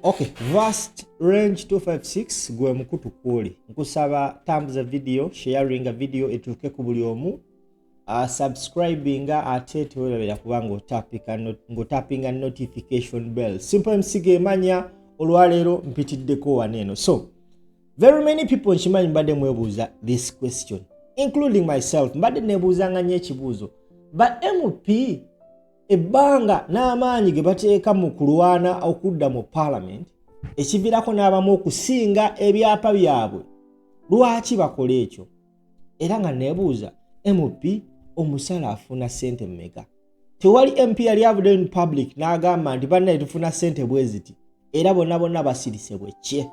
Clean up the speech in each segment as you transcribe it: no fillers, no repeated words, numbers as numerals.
Okay, Vast Range 256 gwe mukutu kwoli. Nkusaba tambuza video, sharinga video etuuke ku buli omu. Subscribinga ate tewerabira kuba ng'otapinga notification bell. Simple MC gemanya olwaleero mpitiddeko wano eno. So, very many people nkimanyi mbadde mwebuuza this question, including myself. Mbadde nebuuzanga nnyo ekibuuzo. Ba MP ebbanga n'amaanyi ge bateeka mu kulwana okudda mu parliament ekiviirako n'abamu okusinga ebyapa byabwe, lwaki bakola ekyo? Era nga neebuuza MP omusala afuna ssente mmeka? Tewali MP yali avudde in public n'agamba nti bannaye tufuna ssente bwe ziti, era bonna bonna basirise bwekye.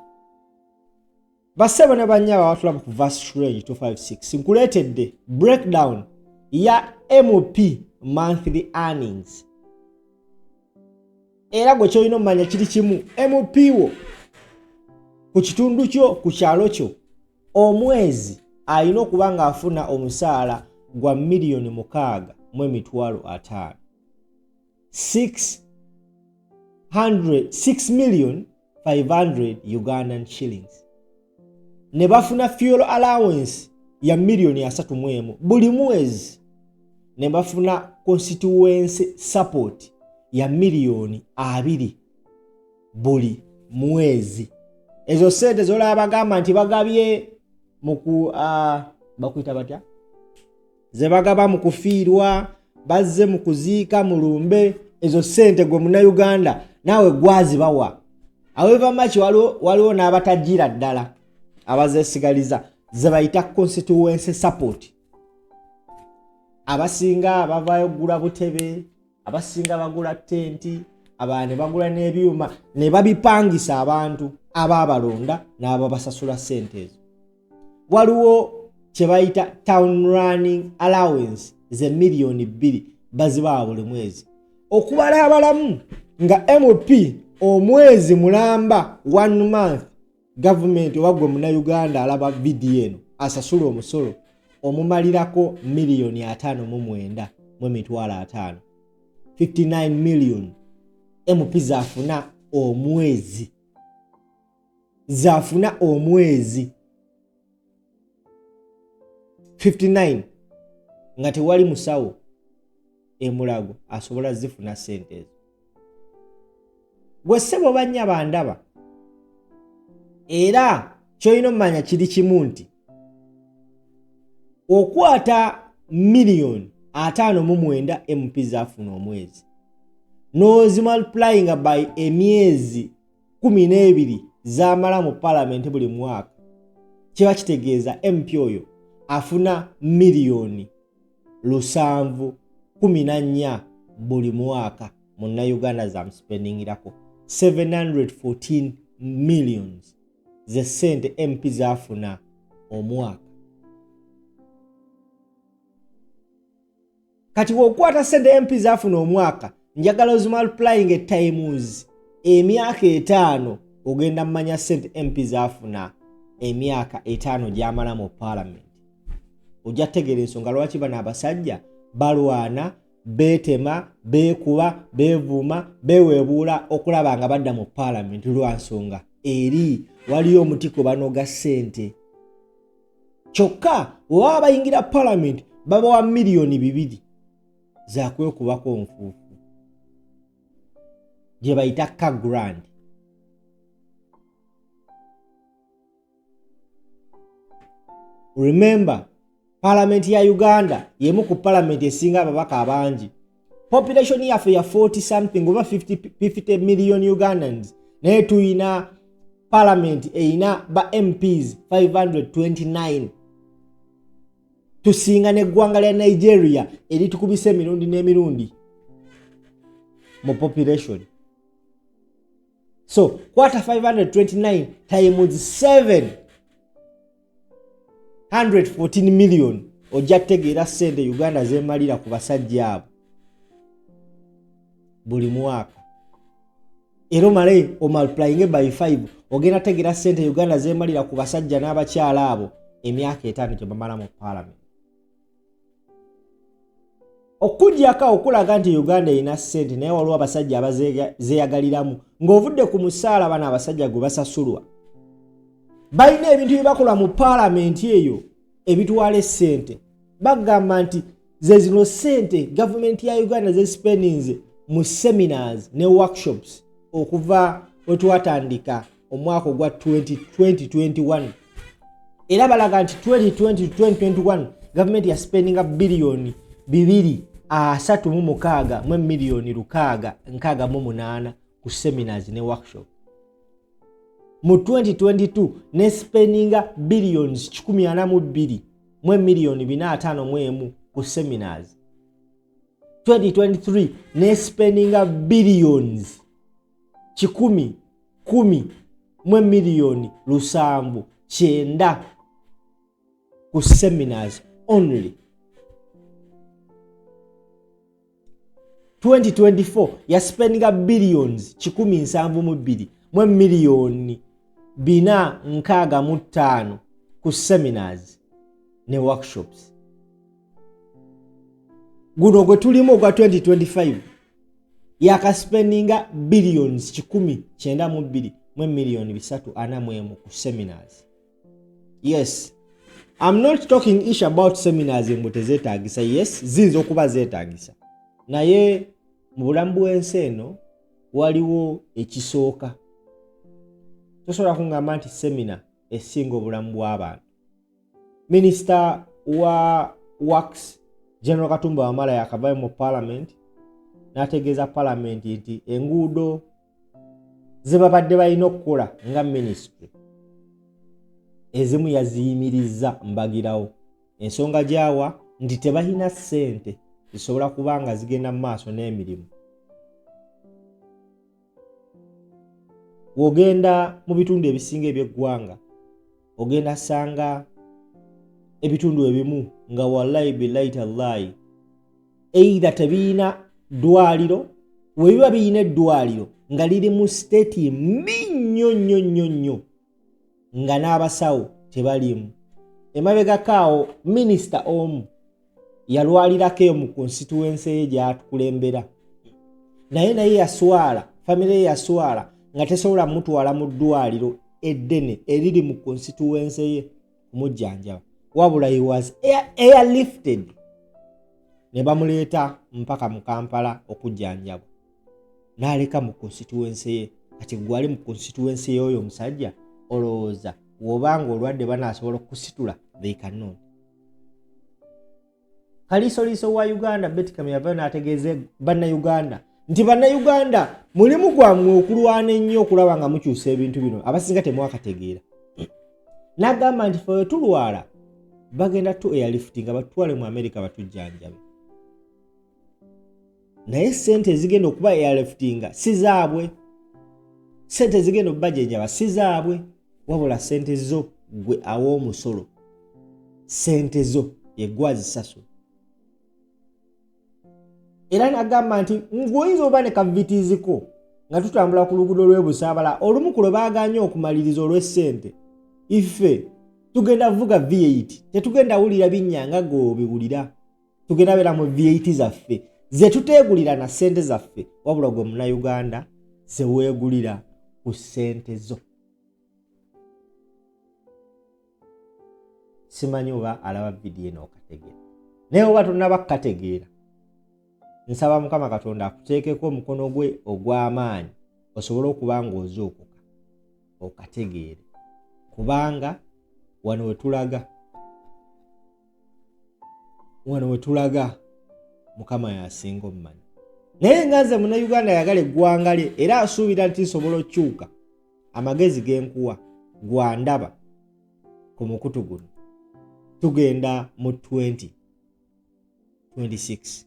Bassebo ne bannyabo abatulaba ku Vast Range 256, nkuleetedde breakdown ya MP monthly earnings. Era gwe kyolina omumanya kiri kimu, MP wo ku kitundu kyo, ku kyalo kyo, omwezi alina okuba ng'afuna omusaala gwa miliyoni mukaaga mu emitwalo ataano. 6 million 500 Ugandan shillings. Ne bafuna fuel allowance ya miliyoni asatu mu emu buli mwezi, ne bafuna constituency support ya miliyoni 20 buli mwezi. Ezo ssente zolaba bagamba nti bagabye mu ku bakuyita batya, ze bagaba mu kufiirwa, bazze mu kuziika mu lumbe, ezo ssente gwe munnayuganda naawe gwazibawa. However much waliwo n'abatajjira ddala abazeesigaliza, ze bayita constituency support. Abasinga bavaayo kugula butebe, abasinga bagula tenti, abalala ne bagula n'ebyuma ne babipangisa abantu abaabalonda n'ababasasula ssente ezo. Waliwo kye bayita town running allowance, ze miliyoni 2 bazibawa buli mwezi. Okubala abalamu nga MP omwezi mulamba, 1 month, gavumenti oba gwe munnayuganda alaba vidiyo eno asasula omusolo omumalirako miliyoni ataano mu mwenda mu emitwalo ataano, 59 million MP zafuna omwezi, zafuna omwezi 59, nga tewali musawo emulago asobola zifuna ssente ezo. Gwe ssebo bannya bandaba, era ky'olina omumanya kiri kimu nti okwata miliyoni ataano mu mwenda MP zafuna omwezi n'ozimultiplyinga by emyezi 12 z'amala mu palamenti buli mwaka, kiba kitegeeza MP oyo afuna miliyoni lusanvu kumi na nnya buli mwaka. Munnayuganda zamuspendingirako 714 millions ze ssente MP zafuna omwaka. Kati bw'okwata ssente MP zafuna omwaka, njagala ozimultiplying times emyaka 5, ogenda mmanya ssente MP zafuna emyaka 5 gy'amala mu parliament. Ojja kutegeera ensonga lwaki bano abasajja balwana, beetema, beekuba, beevuuma, beeweebuula okulaba nga badda mu parliament, lwa nsonga eri waliyo omutiko banoga ssente. Kyokka bwe baba bayingira parliament babawa miliyoni 2 za kwekubako nfuufu gye bayita ka grand. Remember, parliament ya Uganda y'emu ku parliament esinga ababaka abangi. Population yaffe ya 40 something oba 50 million Ugandans, naye tuyina parliament eyina ba MPs 529. Tusinga n'eggwanga lya Nigeria eritukubisa emirundi n'emirundi mu population. So kwata 529 times 714 million, ojja kutegeera ssente Uganda zeemalira ku basajja abo buli mwaka. Era omale omultiplyinge by 5, ogenda tegeera ssente Uganda zeemalira ku basajja n'abakyala abo emyaka 5 gye bamala mu parliament. Okujjako okulaga nti Uganda erina ssente, naye waliwo abasajja abazeeyagaliramu ng'ovudde ku musaala. Bano abasajja gwe basasulwa balina ebintu bye bakola mu paalamenti eyo ebitwala essente. Bagamba nti ze zino ssente gavumenti ya Uganda zesipendinze mu seminars ne workshops okuva wetwatandika omwaka ogwa 2021. Era balaga nti 2020-2021 gavumenti yasipendinga biliyoni 236 mu miliyoni 668 ku seminars ne workshop. Mu 2022 ne spendinga billions 142 mu miliyoni 451 ku seminars. 2023 ne spendinga billions 110 mu miliyoni 79 ku seminars only. 2024 yaspendinga billions 172 mu miliyoni 465 ku seminars ne workshops. Guno gwe tulimu ogwa 2025 yakaspendinga billions 192 mu miliyoni 341 ku seminars. Yes, I'm not talking ish about seminars mbu tezeetagisa. Yes, ziyinza okuba zeetagisa, naye mu bulamu bw'ensi eno waliwo ekisooka. Tosobola kungamba nti semina esinga obulamu bw'abantu. Minisita wa Works, General Katumba Wamala, yakavayo mu parliament n'ategeeza parliament nti enguudo ze babadde balina okukola nga ministry ezimu yaziyimirizza mbagirawo. Ensonga gyawa nti tebalina ssente zisobola kuba nga zigenda mu maaso n'emirimu. Wogenda mu bitundu ebisinga ebyeggwanga, ogenda sanga ebitundu ebimu nga wallahi billahi tallahi either tebiyina ddwaliro, webiba biyina eddwaliro nga liri mu state mbi nnyo nnyo nnyo nnyo, nga n'abasawo tebalimu. Emabegako awo minisita omu yalwalirako eyo mu constituency ye gyatukulembera, naye yaswala, famire ye yaswala nga tesobola mutwala mu ddwaliro eddene eriri mu constituency ye kumujjanjaba, wabula he was airlifted ne bamuleeta mpaka mu Kampala okujjanjabwa, n'aleka mu constituency ye. Kati gwali mu constituency y'oyo omusajja, olowooza wobanga olwadde banaasobola okukusitula? They cannot. Kaliisoliiso wa Uganda Beti Kamya yavayo n'ategeeza Bannayuganda nti Bannayuganda, mulimu gwammwe okulwana ennyo okulaba nga mukyusa ebintu bino. Abasinga temwakategeera. N'agamba nti fe wetulwala bagenda tu airlift nga batutwale mu America batujjanjabe, naye sente ezigenda okuba airliftinga si zaabwe, sente ezigenda okubajenjaba si zaabwe, wabula sente zo gwe aw'omusolo, sente zo yegwe azisasula. Era nagamba nti ng'oyinza oba ne kavitiiziko nga tutambula ku luguudo lw'ebusaabala olumu ku lwe baaganye okumaliriza olw'essente, ife tugenda vuga V8, tetugenda wulira binnya nga gwe obiwulira, tugenda beera mu V8 zaffe ze tuteegulira na ssente zaffe, wabula gwe Munnayuganda ze weegulira ku ssente zo. Simanyi oba alaba vidiyo eno okategeera, naye oba tonnaba kukategeera, nsaba Mukama Katonda akuteekeko omukono gwe ogw'amaanyi osobole okuba ng'ozuukuka okategeere, kubanga wano wetulaga, wano wetulaga Mukama yasinga omumanyi. Naye nga nze Munnayuganda ayagala eggwanga lye era asuubira nti nsobola okukyuka, amagezi genkuwa gwandaba ku mukutu guno, tugenda mu 2026,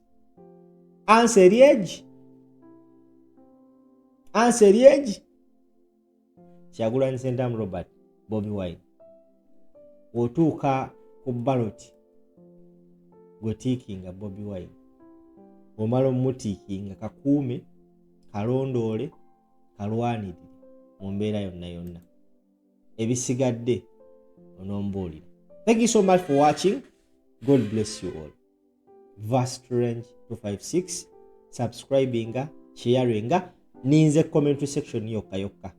ansa eri egi, ansa eri egi, Kyagulanyi Ssentamu Robert, Bobi Wine. Wotuuka ku ballot, gwe tiikinga Bobi Wine. Omala omutiikinga, kakuume, kalondoole, kalwanirire mu mbeera yonna yonna. Ebisigadde onombuulira. Thank you so much for watching. God bless you all. Vast Range 256. Subscribinga, sharinga, ninze commentary section yokka yokka.